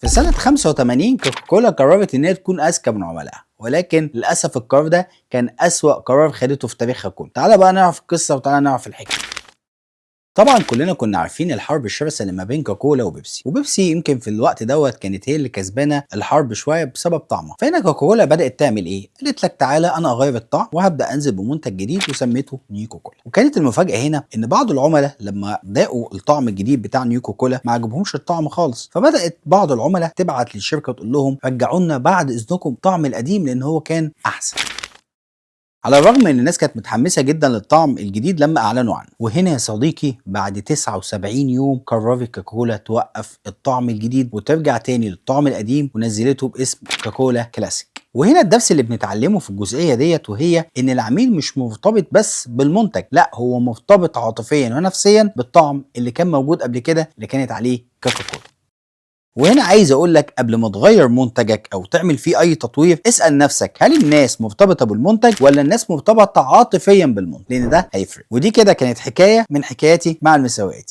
في سنة 85 كوكاكولا قررت إن هي تكون أذكى من عملائها، ولكن للأسف القرار ده كان أسوأ قرار خدته في تاريخها كله. تعال بقى نعرف القصة وتعالى نعرف الحكاية. طبعا كلنا كنا عارفين الحرب الشرسة اللي ما بين كوكولا وبيبسي، وبيبسي يمكن في الوقت دوت كانت هي اللي كسبانه الحرب شوية بسبب طعمها. فهنا كوكولا بدات تعمل ايه؟ قالت لك تعالى انا اغير الطعم وهبدا انزل بمنتج جديد وسميته نيو كوكولا. وكانت المفاجاة هنا ان بعض العملاء لما ذاقوا الطعم الجديد بتاع نيو كوكولا ما عجبهمش الطعم خالص، فبدات بعض العملاء تبعت للشركة وتقول لهم رجعوا لنا بعد اذنكم الطعم القديم لان هو كان احسن. على الرغم ان الناس كانت متحمسة جدا للطعم الجديد لما اعلنوا عنه. وهنا يا صديقي بعد 79 يوم قررت كوكاكولا توقف الطعم الجديد وترجع تاني للطعم القديم، ونزلته باسم كوكاكولا كلاسيك. وهنا الدرس اللي بنتعلمه في الجزئية ديت، وهي ان العميل مش مرتبط بس بالمنتج، لا هو مرتبط عاطفيا ونفسيا بالطعم اللي كان موجود قبل كده اللي كانت عليه كوكاكولا. وهنا عايز اقول لك قبل ما تغير منتجك او تعمل فيه اي تطوير، اسال نفسك هل الناس مرتبطة بالمنتج ولا الناس مرتبطة عاطفيا بالمنتج، لان ده هيفرق. ودي كده كانت حكاية من حكاياتي مع المساواتي.